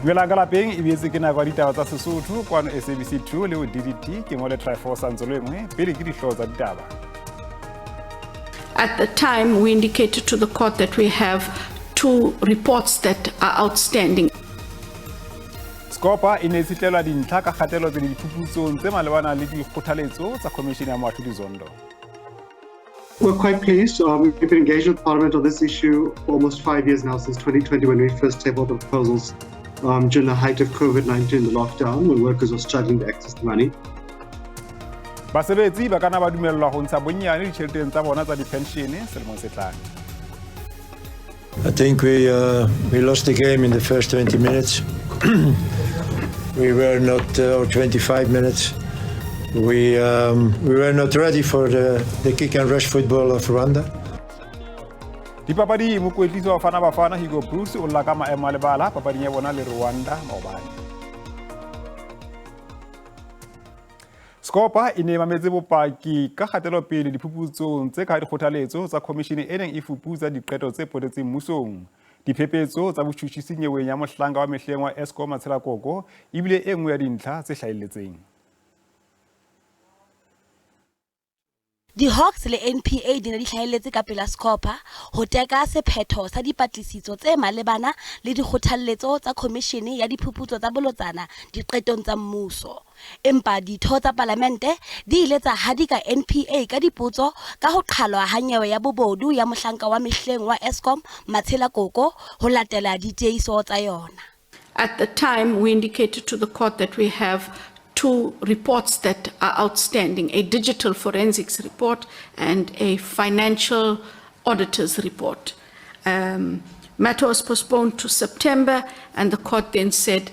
Dumelang ka lapeng e boetse ke nako ya ditaba tsa Sesotho kwano SABC 2 le ho DDT ke mo le Triforce ntse le nngwe pele ke dihlooho tsa ditaba. At the time, we indicated to the court that we have two reports that are outstanding. Scopa e ne e tshetlelwa dintlha ka kgatelopele diphuputsong tse malebana le dikgothaletso tsa Khomishene ya Moahlodi Zondo. We're quite pleased. We've been engaged with Parliament on this issue for almost 5 years now, since 2020, when we first tabled the proposals during the height of COVID-19, the lockdown, when workers were struggling to access the money. Basebetsi ba ka na ba dumellwa ho ntsha bonnyane ditjheleteng tsa bona tsa dipenshene selemong se tlang. I think we lost the game in the first 20 minutes. We were not, or 25 minutes. We were not ready for the kick and rush football of Rwanda. Dipapading, mokwetlisi wa Bafana Bafana Hugo Broos o lla ka maemo a lebala papading ya bona le Rwanda maobane. Scopa e ne e mametse bopaki ka kgatelopele diphuputsong tse ka dikgothaletso tsa khomishene e neng e fuputsa diqeto tse potetseng mmusong. Diphephetso tsa botjhutjhisi nyeweng ya mohlanka wa mehleng wa Eskom Matshela Koko ebile e nngwe ya dintlha tse hlahelletseng. Di-Hawks le NPA di ne di hlahelletse ka pela Scopa ho teka sephetho sa dipatlisiso tse malebana le dikgothalletso tsa Khomishene ya Diphuputso tsa Bolotsana Diqetong tsa Mmuso. Empa ditho tsa palamente di ile tsa hadika NPA ka dipotso ka ho qhalwa ha nyewe ya bobodu ya mohlanka wa mehleng wa Eskom Matshela Koko ho latela ditiehiso tsa yona. At the time, we indicated to the court that we have two reports that are outstanding, a digital forensics report and a financial auditor's report. Matter was postponed to September, and the court then said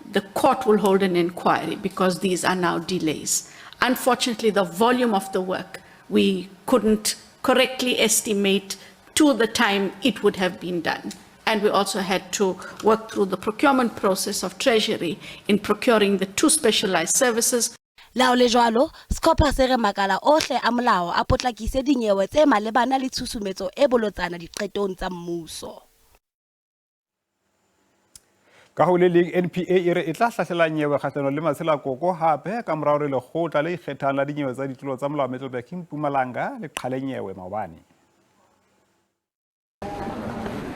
the court will hold an inquiry because these are now delays. Unfortunately, the volume of the work, we couldn't correctly estimate to the time it would have been done. And we also had to work through the procurement process of Treasury in procuring the two specialized services. Le ha ho le jwalo, Scopa se re makala ohle a molao a potlakise dinyewe tse malebana le tshusumetso e bolotsana diqetong tsa mmuso. Ka ho le leng, NPA e re e tla hlahlela nyewe kgahlanong le Matshela Koko hape ka mora hore lekgotla le ikgethang la dinyewe tsa ditlolo tsa molao Middelburg Mpumalanga le qhale nyewe maobane.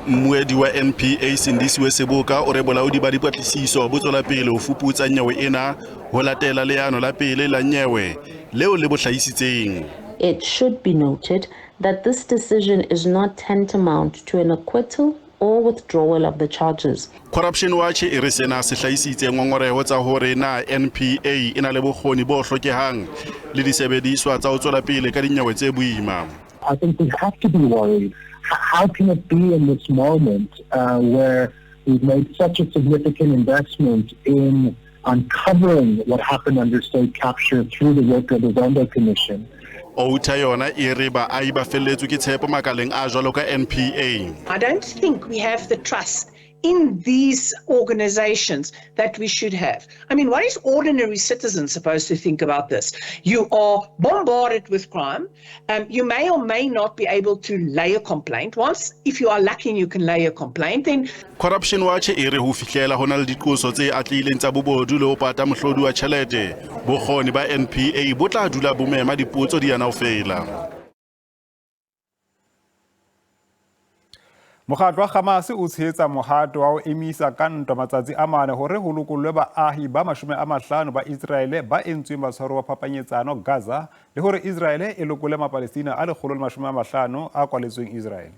Mmuedi wa NPA Sindisiwe Seboka o re bolaodi ba dipatlisiso bo tswela pele ho fuputsa nyewe ena ho latela leano la pele la nyewe leo le bo hlahisitseng. It should be noted that this decision is not tantamount to an acquittal or withdrawal of the charges. Corruption Watch e re sena se hlahisitse ngongoreho tsa hore na NPA e na le bokgoni bo hlokehang le disebediswa tsa ho tswela pele ka dinyewe tse boima. I think we have to be worried. How can it be in this moment where we've made such a significant investment in uncovering what happened under state capture through the work of the Zondo Commission? Outa yona e re baahi ba felletswe ke tshepo makaleng a jwalo ka NPA. I don't think we have the trust in these organizations that we should have. I mean, what is ordinary citizens supposed to think about this? You are bombarded with crime. You may or may not be able to lay a complaint. Once, if you are lucky and you can lay a complaint, then Corruption Watch e re ho fihlela ho na le diqoso tse atlehileng tsa bobodu le ho pata mohlodi wa tjhelete, bokgoni ba NPA bo tla dula bo mema dipotso di yana ho fela. Mokgatlo wa Hamas o tshehetsa mohato wa ho emisa ka ntwa matsatsi a 4 hore ho lokollwe baahi ba 50 ba Iseraele ba entsweng batshwaruwa ba phapanyetsano Gaza le hore Iseraele e lokolle Mapalestina a 150 a kwaletsweng Iseraele.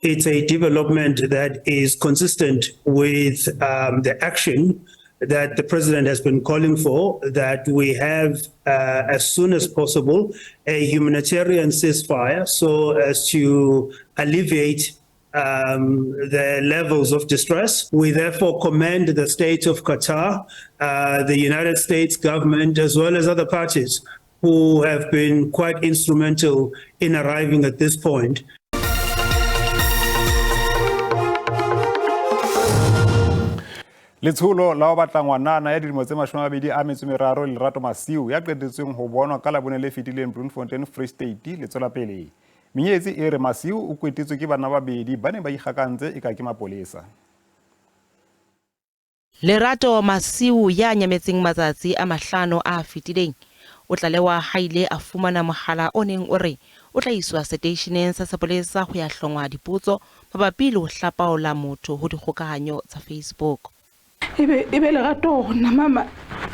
It's a development that is consistent with the action that the president has been calling for, that we have, as soon as possible, a humanitarian ceasefire so as to alleviate the levels of distress. We therefore commend the state of Qatar, the United States government, as well as other parties who have been quite instrumental in arriving at this point. Letsholo la ho batla ngwanana ya dilemo tse 23 Lerato Masiu ya qetetsweng ho bonwa ka Labone le fetileng Bloemfontein, Free State le tswela pele. Menyetsi e re Masiu o kwetetswe ke banna ba babedi ba neng ba ikgakantse e ka ke mapolesa. Lerato Masiu ya nyametseng matsatsi a 5 a fetileng o tlalewa ha ile a fumana mohala o neng o re o tla iswa seteisheneng sa sepolesa ho ya hlongwa dipotso mabapi le ho hlapaola motho ho dikgokahanyo tsa Facebook. Ebe Lerato nna mama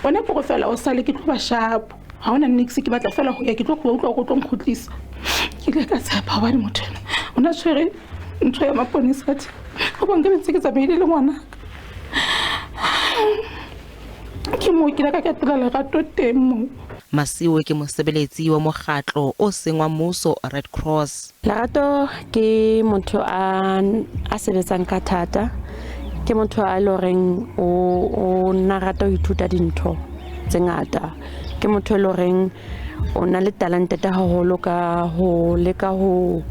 ona ke go fela o sale ke tlo ba shapo ha ona nix ke batla fela ho ya ke tlo go utlwa go tlo nkgutlisa ke ile ka tshepa hobane motho ena o na tshwere ntho ya maponesa athe ho bonke ntse ke tsamaile le ngwana ke mo ke la ka tela Lerato teng mo. Masiu ke mosebeletsi wa mokgatlo o seng wa mmuso Red Cross. Lerato ke motho a sebetsang ka thata, ke motho a le horeng o nna rata ho ithuta dintho tse ngata, ke motho e le horeng o na le talente haholo ka ho leka ho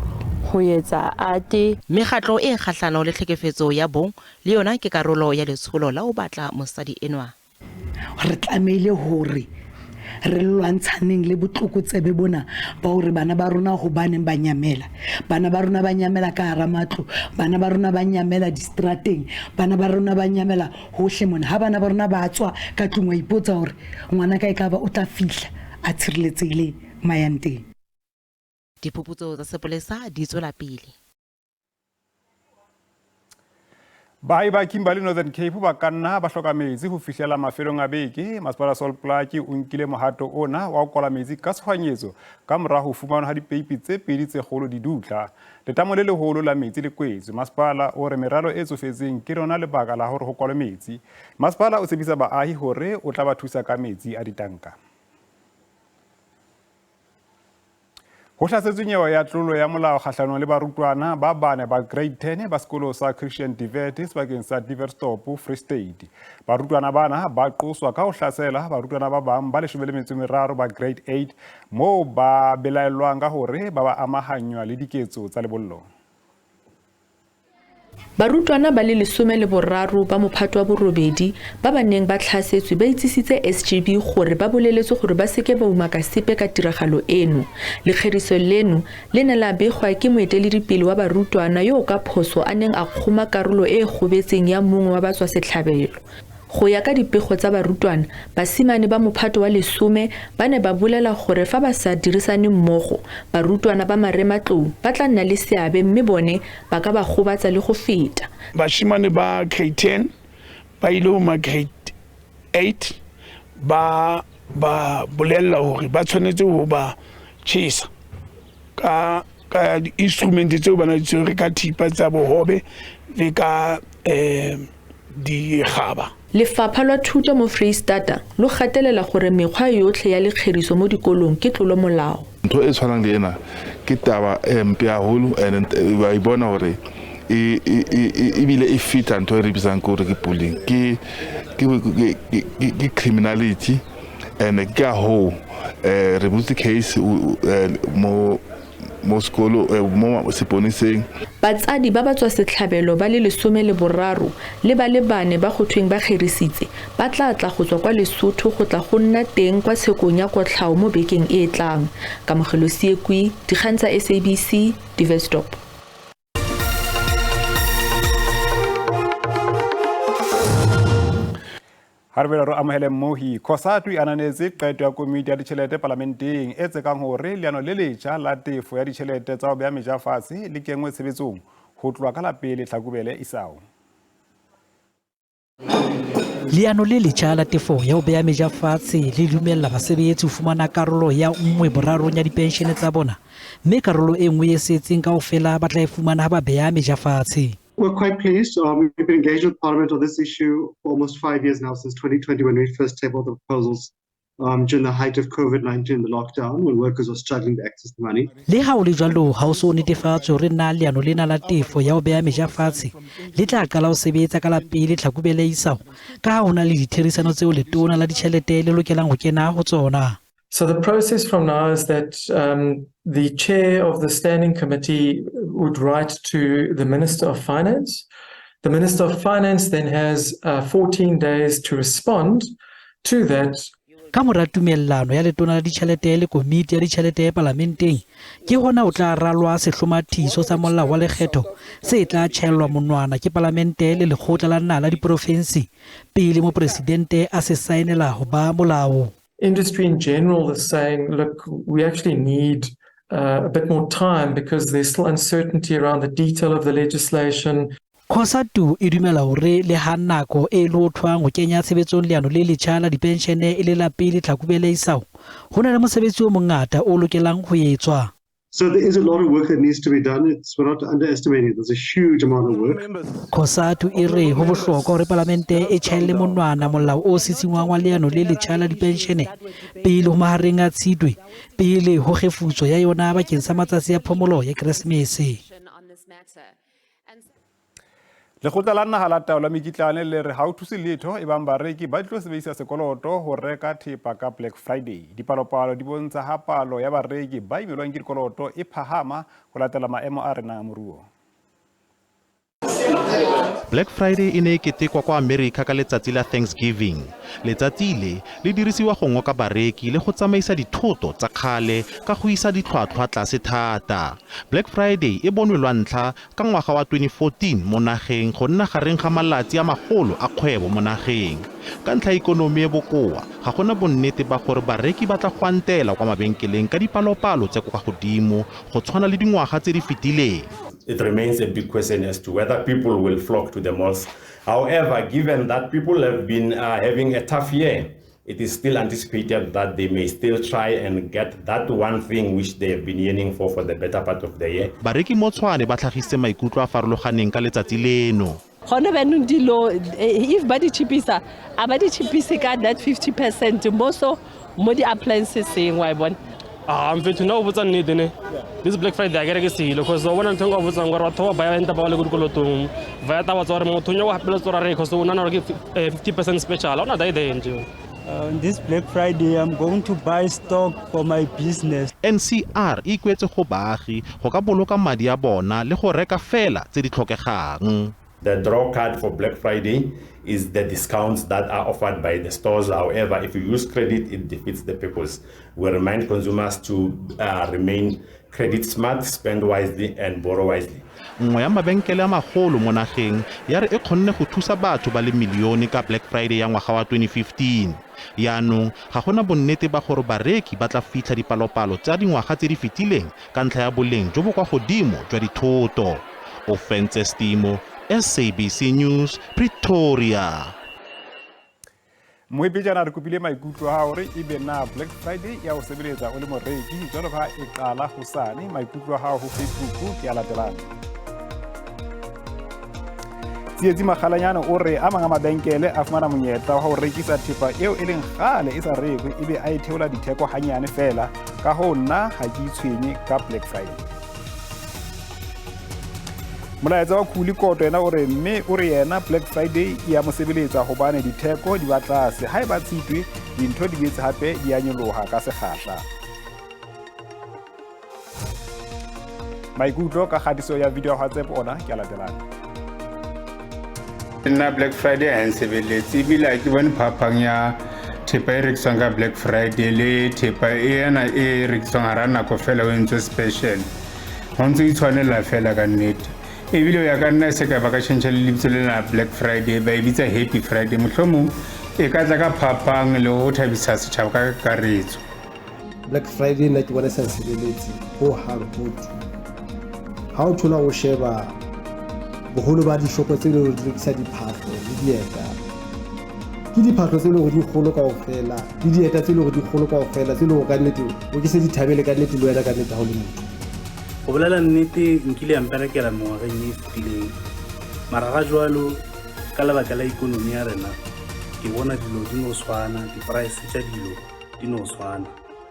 etsa ate. Mekgatlo e kgahlano le tlhekefetso ya bong le yona ke karolo ya letsholo la ho batla mosadi enwa. Re tlamehile hore re lwantshaneng le botlokotsebe bona ba hore bana ba rona hobaneng ba nyamela, bana ba rona ba nyamela ka hara matlo, bana ba rona ba nyamela distrateng, bana ba rona ba nyamela hohle mona. Ha bana ba rona ba tswa ka tlung wa ipotsa hore ngwana ka e ka ba o tla fihla a tshireletsehile mayang teng. Diphuputso tsa sepolesa di tswela pele. Baahi ba Kimberley Northern Cape ba ka nna ba hloka metsi ho fihlela mafelong a beke. Masepala Sol Plaatje o nkile mohato ona wa ho kwala metsi ka tshohanyetso ka mora ho fumanwa ha dipeipi tse 2 tse kgolo di dutla. Letamo le leholo la metsi le kwetswe. Masepala o re meralo e tsofetseng ke lona lebaka la hore ho kwalwe metsi. Masepala o tshepisa baahi hore o tla ba thusa ka metsi a ditanka. Ho hlasetswe nyewe ya tlolo ya molao kgahlanong le barutwana ba bane ba grade 10 ba sekolo sa Christian Devet sebakeng sa Diverstop, Free State. Barutwana bana ba qoswa ka ho hlasela barutwana ba bang ba 13 ba grade 8 moo ba belaellwang ka hore ba ba amahanywa le diketso tsa lebollo. Barutwana ba le 13 ba mophato wa borobedi ba ba neng ba tlhasetswe ba itsisitse SGB gore ba boleletswe gore ba seke ba umaka sepe ka tiragalo eno. Lekgeriso leno le ne la begwa ke moeteledipele wa barutwana yo ka phoso a neng a kgoma karolo e e gobetseng ya mongwe wa batswasetlhabelo. Go ya ka dipego tsa barutwana, basimane ba mophato wa 10 ba ne ba bolela gore fa ba sa dirisane mmogo, barutwana ba marematlou ba tla nna le seabe mme bone ba ka ba gobatsa le go feta. Bashimane ba grade 10 ba ile ho ma grade 8 ba ba bolella hore ba tshwanetse ho ba chesa ka di-instrument tseo ba na di tshwere, ka thipa tsa bohobe le ka dikgaba. Lefapha la Thuto mo Freistata lo gatelela gore mekgwa yotlhe ya lekgeriso mo dikolong ke tlolomolao. Ntho e tshwanang le ena ke taba e mpe haholo, and ba e bona hore ebile e feta ntho e re bitsang ke hore ke bullying, ke criminality, and ke ka hoo re butse case mo sekolo mo seponeseng. Batsadi ba batswasetlhabelo ba le 13 le ba le 4 ba go thweng ba kgerisitse ba tla tla go tswa kwa Lesotho go tla go nna teng kwa tshekong ya kotlhao mo bekeng e e tlang. Kamogelo Seekwi, Dikgang tsa SABC, Diverstop. Ha re boela re amohele mmohi. COSATU e ananetse qeto ya komiti ya ditjhelete parlamenteng e tsekang hore leano le letjha la tefo ya ditjhelete tsa ho beha meja fatshe le kenngwe tshebetsong ho tloha ka la 1 Hlakubele isao. Leano le letjha la tefo ya ho beha meja fatshe le dumella basebetsi ho fumana karolo ya 1/3 ya dipenshene tsa bona, mme karolo e nngwe e setseng kaofela ba tla e fumana ha ba beha meja fatshe. We're quite pleased. We've been engaged with Parliament on this issue for almost 5 years now, since 2020 when we first tabled the proposals during the height of COVID-19 and the lockdown, when workers were struggling to access the money. Le ha ho le jwalo, ha ho so netefatswe hore na leano lena la tefo ya ho beha meja fatshe le tla qala ho sebetsa ka la 1 Hlakubele isao, ka ha ho na le ditherisano tseo letona la ditjhelete le lokelang ho kena ho tsona. So the process from now is that the chair of the standing committee would write to the Minister of Finance. The Minister of Finance then has 14 days to respond to that. Ka mora tumellano ya Letona la Ditjhelete le Komiti ya Ditjhelete Palamenteng, ke hona ho tla ralwa sehlomathiso sa molao wa lekgetho se tla tjhaellwa monwana ke Palamente le Lekgotla la Naha la Diporofensi pele Mopresidente a se saenela ho ba molao. Industry in general is saying, look, we actually need a bit more time because there's still uncertainty around the detail of the legislation. COSATU e dumela hore le ha nako e lothwang ho kenya tshebetsong leano le letjha la dipenshene e le la pele Tlhakubele isao, ho na le mosebetsi o mongata o lokelang ho etswa. So there is a lot of work that needs to be done. We're not underestimating it. There's a huge amount of work. COSATU e re ho bohlokwa hore palamente e tjhaelle monwana molao o sisingwang wa leano le letjha la dipenshene pele ho mahareng a Tshitwe, pele ho kgefutso ya yona bakeng sa matsatsi a phomolo ya Keresemese. Lekgotla la Naha la Taolo ya Mekitlane le re ha ho thuse letho ebang bareki ba tlo sebedisa sekoloto ho reka thepa ka Black Friday. Dipalopalo di bontsha ha palo ya bareki ba imelwang ke dikoloto e phahama ho latela maemo a renang a moruo. Black Friday e ne e ketekwa kwa America ka letsatsi la Thanksgiving. Letsatsi le le dirisiwa go ngoka bareki le go tsamaisa dithoto tsa kgale ka go isa ditlhwatlhwa tlase thata. Black Friday e bonwe lwa ntlha ka ngwaga wa 2014 mo nageng go nna gareng ga malatsi a magolo a kgwebo mo nageng. Ka ntlha ya ikonomi e bokoa, ga gona bonnete ba gore bareki ba tla gwantela kwa mabenkeleng ka dipalopalo tse kwa godimo go tshwana le dingwaga tse di fetileng. It remains a big question as to whether people will flock to the malls. However, given that people have been having a tough year, it is still anticipated that they may still try and get that one thing which they have been yearning for the better part of the year. Bareki mo Tshwane ba tlhagisitse maikutlo a farologaneng ka letsatsi leno. Gone jaanong dilo, if ba di cheapisa, a ba di cheapise ka that 50% mo so mo di-applianceseng, wa e bona. Mfethu nna o botsa nnete ne. This Black Friday a ke reke selo because o bona ntho e nka botsang gore batho ba baya enta ba le ko dikolotong. Va ya taba tsa gore motho o nyaka go gapeletsa gore a reke because o nahana gore ke 50% special. Ha ona idea nje. On this Black Friday, I'm going to buy stock for my business. NCR e ikuetse go baagi go ka boloka madi a bona le go reka fela tse di tlhokegang. The draw card for Black Friday is the discounts that are offered by the stores. However, if you use credit, it defeats the purpose. We remind consumers to remain credit smart, spend wisely, and borrow wisely. Nngwe ya mabenkele a magolo mo nageng ya re e kgonne go thusa batho ba le milione ka Black Friday ya ngwaga wa 2015. Jaanong ga gona bonnete ba gore bareki ba tla fitlha dipalopalo tsa dingwaga tse di fetileng ka ntlha ya boleng jo bo kwa godimo jwa dithoto. Ofentse Stimo, SABC News, Pretoria. Moepejana re kopile maikutlo a hore ebe na Black Friday ya ho sebeletsa o le moreki jwalo ka ha e qala hosane. Maikutlo a hao ho Facebook ke a latelang. Tsietsi Makgalanyane o re a mang a mabenkele a fumana monyetla wa ho rekisa thepa eo e leng kgale e sa rekwe ebe a e theola ditheko hanyane fela. Ka hoo nna ha ke itshwenye ka Black Friday. Molaetsa wa Khuli Koto yena o re mme o re yena Black Friday e ya mo sebeletsa hobane ditheko di ba tlase. Ha e ba Tshitwe dintho di boetse hape di a nyoloha ka sekgahla. Maikutlo ka kgatiso ya video ya WhatsApp ona ke a latelang. Nna Black Friday ha e nsebeletse ebile ha ke bone phapang ya thepa e rekiswang ka Black Friday le thepa ena e rekiswang hara nako fela o entswe special. Ho ntse itshwanela fela ka nnete. Ebile ho ya ka nna se ka ba ka tjhentjha le lebitso lena Black Friday ba e bitsa Happy Friday, mohlomong e ka tla ka phapang le ho thabisa setjhaba ka kakaretso. Black Friday nna ke bona e sa nsebeletse ho hang ho tu. Ha o thola o sheba boholo ba dishopo tse leng hore di rekisa diphahlo le dieta, ke diphahlo tse leng hore di kgolo kaofela le dieta tse leng hore di kgolo kaofela tse leng hore ka nnete o ke se di thabele ka nnete le wena ka nnete ha o le motho. Ho bolela nnete nkile ya mperekela mengwageng e fetileng, mara ga jwalo ka lebaka la ikonomi ya rena ke bona dilo di no tshwana, di-price tša dilo di no tshwana.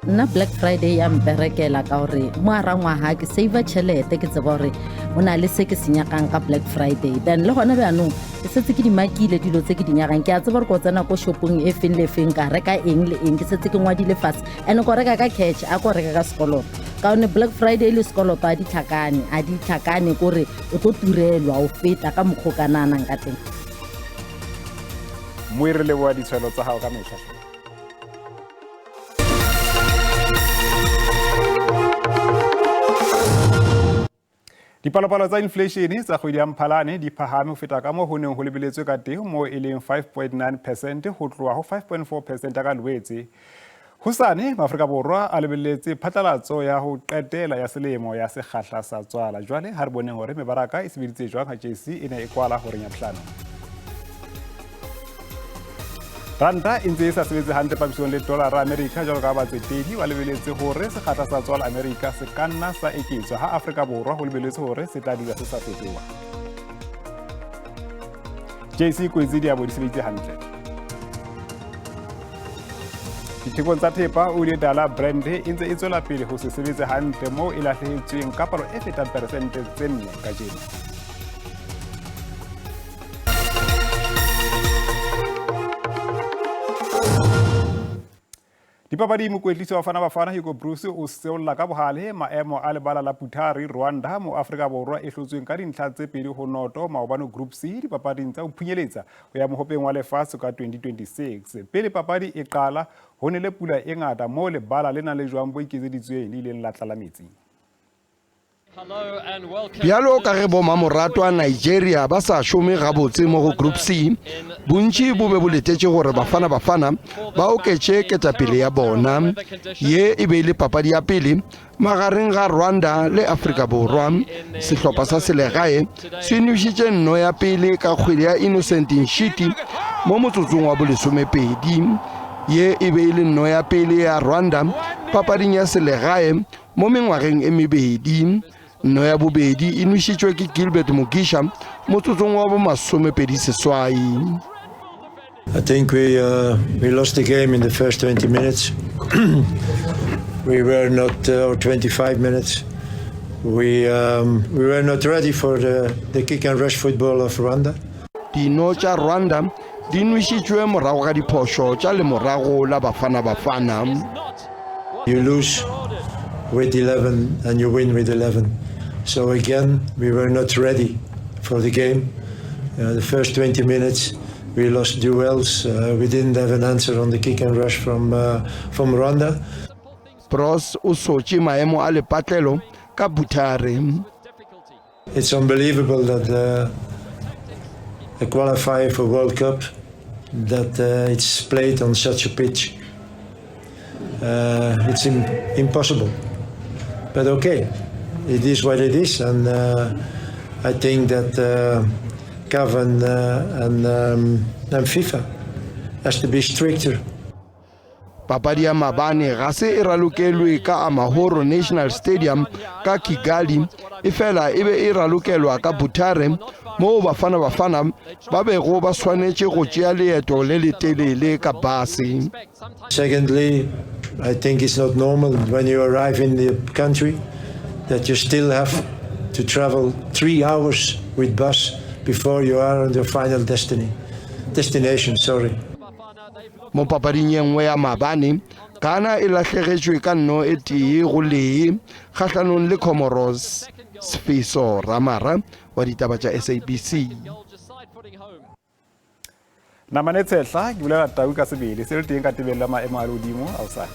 Nna Black Friday ya mperekela ka hore mo hara ngwaga ke save tšhelete, ke tseba hore o na le se ke se nyakang ka Black Friday. Then le gona bjanong ke setse ke di makile dilo tse ke di nyakang, ke a tseba gore ko tsena ko shopong e feng le feng ka reka eng le eng, ke setse ke ngwadile fatshe. And ko reka ka cash, a ko reka ka sekoloto, ka gonne Black Friday le sekoloto a di tlhakane, a di tlhakane kore o tlo turelwa o feta ka mokgwa o ka nahanang ka teng. Moe re leboha ditshwelo tsa hao ka mehla. Dipalopalo tsa inflation tsa kgwedi ya Mphalane di phahame ho feta ka moo ho neng ho lebeletswe ka teng, moo e leng 5.9 percent ho tloha ho 5.4 percent ya ka Loetse. Hosane Maafrika Borwa a lebelletse phatlalatso ya ho qetela ya selemo ya sekgahla sa tswala. Jwale ha re boneng hore mebaraka e sebeditse jwang ha JSE e ne e kwala horeng ya bohlano. Ranta e ntse e sa sebetse hantle papisong le dolara Amerika, jwalo ka batsetedi ba lebeletse hore sekgahla sa tswala Amerika se ka nna sa eketswa, ha Afrika Borwa ho lebeletse hore se tla dula se sa fetoha. JSE kwetse diabo di sebeditse hantle. Dithekong tsa thepa, oli e tala Brent e ntse e tswela pele ho se sebetse hantle, moo e lahlehetsweng ka palo e fetang 4% kajeno. Dipapadi, mokwetlisi wa Bafana Bafana Hugo Broos o seolla ka bohale maemo a lebala la Butare, Rwanda, mo Afrika Borwa e hlotsweng ka dintlha tse 2-0 maobane Group C dipapading tsa ho phunyeletsa ho ya mohopeng wa lefatshe ka 2026. Pele papadi e qala, ho nele pula e ngata moo lebala le nang le jwang bo iketseditsweng le ileng la tlala metsi. Bjalo ka ge bomamoratwa Nigeria ba sa šome gabotse mo go Group C, bontši bo be bo letetše gore Bafana Bafana ba oketše ketapele ya bona. Ye e be e le papadi ya pele magareng ga Rwanda le Afrika Borwa. Sehlopha sa selegae se nwešitše nno ya pele ka kgwele ya Innocent Nshiti mo motsotsong wa bolesomepedi. Ye e be e le nno ya pele ya Rwanda papading ya selegae mo mengwageng e mebedi. Nno ya bobedi e nwešitšwe ke Gilbert Mugisha motsotsong wa bo 28. I think we lost the game in the first 20 minutes. We were not, or 25 minutes. We were not ready for the kick and rush football of Rwanda. Dino tša Rwanda di nwešitšwe morago ga diphošo tša lemorago la Bafana Bafana. You lose with 11 and you win with 11. So again, we were not ready for the game. The first 20 minutes, we lost duels. We didn't have an answer on the kick and rush from Rwanda. Broos o sotše maemo a lepatlelo ka Butare. It's unbelievable that a qualifier for World Cup, that it's played on such a pitch. It's impossible. But okay, it is what it is, and I think that CAF and FIFA has to be stricter. Papadi ya mabane ga se e ralokelwe ka Amahoro National Stadium ka Kigali, e fela e be e ralokelwa ka Butare, moo Bafana Bafana ba bego ba swanetše go tšea leeto le letelele ka base. Secondly, I think it's not normal when you arrive in the country that you still have to travel 3 hours with bus before you are on your final destiny. Destination, sorry. Mo papading ye nngwe ya maabane, Ghana e lahlegetšwe ka 0-1 kgahlanong le Comoros. Sfiso Ramara wa ditaba tša SABC. Namane tshehla ke bolela tau ka sebele se le teng ka tebello ya maemo a lehodimo a hosane.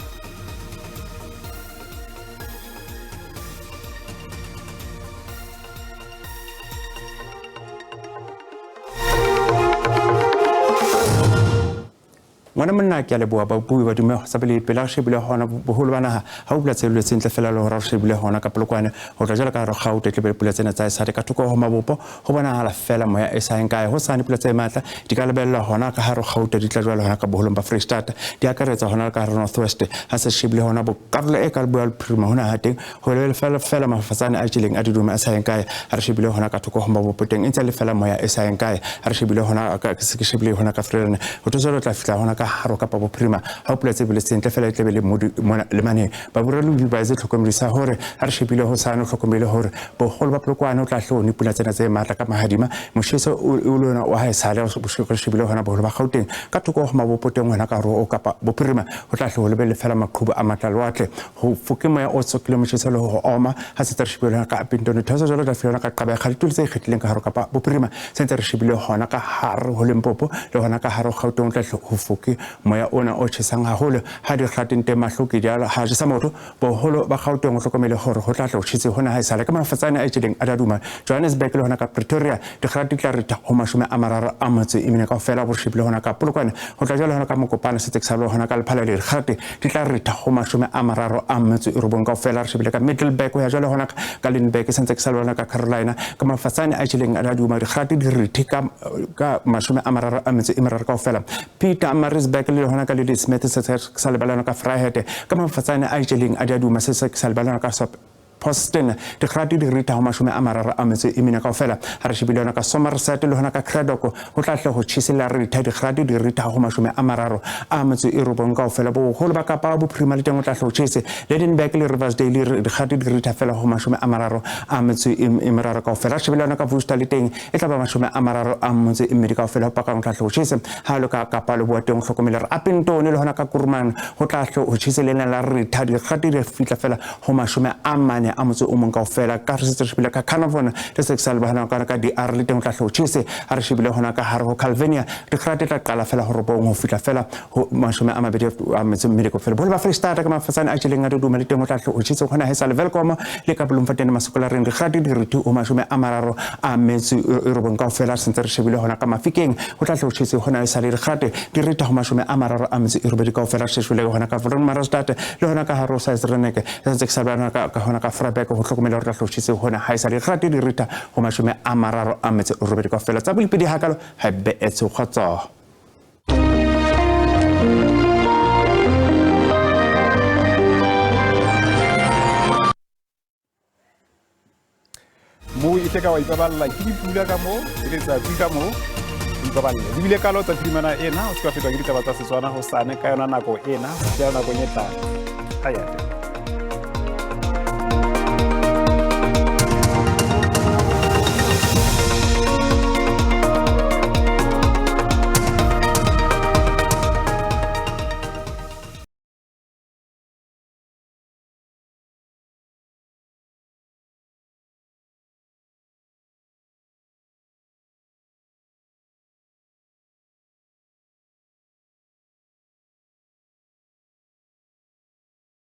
Ngwana monna, ke a leboha. Babui ba dume sa pele pele re shebile hona boholo ba naha ha o pula tshebeletso ntle fela le hore re shebile hona ka Polokwane ho tla jwalo ka hare Gauteng tle pula tsena tsa esale ka thoko ho mabopo ho bonahala fela moya e sa kae ho sane. Pula tse matla di ka lebellwa hona ka hare Gauteng, di tla jwalo hona ka boholong ba Freistata, di akaretsa hona ka hare North West. Ha se shebile hona bo karolo e ka leboya bophirima hona ha teng ho lebelle fela fela mafafatsane a tjeleng a didume a sa kae. Ha re shebile hona ka thoko ho mabopo teng e ntse le fela moya e sa kae. Ha re shebile hona ka se ke shebile hona ka Vrede, ho tlo tla fihla hona ka hare kapa bophirima ha o pula tse beletseng ntle fela e tlebe le modi mona le mane. Baboralobi ba etse tlhokomedisa hore ha re shebile ho sane o hlokomele hore boholo ba Polokwane o tla hle one pula tsena tse matla ka mahadima, motjheso o le ona wa haesale. Re shebile hona boholo ba Gauteng ka thoko ho mabopo teng hona ka hare o kapa bophirima ho tla hle ho lebelle fela maqhubu a matla lewatle, ho foke moya o tsokile motjheso le ho oma. Ha se tse re shebile hona ka Upington theosa jwalo tla fihla hona ka Gqeberha, ditulo tse ikgethileng ka hare kapa bophirima. Se ntse re shebile hona ka hare ho Limpopo le hona ka hare ho Gauteng o tla hle ho foke. Moya ona o tjhesang haholo ha dikgateng teng mahloki di ha jesa motho. Boholo ba Gauteng o hlokomele hore ho tla tla ho tjhese hona ha esale ka mafatsane a itjeleng a daduma. Johannesburg le hona ka Pretoria dikgate di tla ritha ho 34 kaofela. Borshipi le hona ka Polokwane ho tla jwale hona ka Mokopane se tse le hona ka Lephalale dikgate di tla ritha ho 39 kaofela. Re shebile ka Middelburg ho ya jwale hona ka Lindberg se ntse ke sa le hona ka Carolina ka mafatsane a itjeleng a daduma dikgate di rithe ka 33 kaofela. Peter Maritzburg le hona ka Ladysmith se tse sa lebalana ka Vryheid ka mafatsane a itjeleng a daduma se se sa lebalana ka Posten dikgate di ritha ho 34 kaofela. Ha re shebile yona ka Somerset le hona ka Cradock ho tla hle ho tjhesela ritha dikgate di ritha ho 39 kaofela. Boholo ba Kapa Bophirima le teng ho tla hle ho tjhese. Lydenburg le Riversdale dikgate di ritha fela ho 33 kaofela. Re shebile yona ka Worcester le teng e tla ba 32 kaofela. Ho pakang ho tla hle ho tjhese. Ha lo ka Kapa Leboa teng ho hlokomele re Appington le hona ka Kuruman ho tla hle ho tjhese lena la ritha dikgate di fihla fela ho 41 kaofela. Ka re setse re shebile ka Carnarvon le se sa lebana ka DR le teng ho tla hle ho tjhese. Ha re shebile hona ka hare ho Calvinia dikgate tla qala fela ho 9 ho fihla fela ho 22 kaofela. Boholo ba Freistata ka mafatsane a tjeleng a doduma le teng ho tla hle ho tjhese hona ha esale Welkom le ka Bloemfontein Masokolareng dikgate di rithe ho 39 kaofela. Re sentse re shebile hona ka Mafikeng ho tla hle ho tjhese hona ha esale dikgate di ritha ho 38 kaofela. Re shebile hona ka Wolmaranstad le hona ka hare ho Sizerenek se ntse ke sa lebana ka hona ka Vryburg ho hlokomela hore tla hle ho tjhese hona ha esale dikgate di ritha ho 38 kaofela. Tsa boipedi hakalo ha be etse kgotso. Moo e ka wa ipaballa ke dipula ka moo ke letsatsi ka moo ipaballe di bile kalo tsa phirimana ena. O se ka fetwa ke ditaba tsa Setswana hosane ka yona nako ena ho fihlela nakong e tlang. Ayate.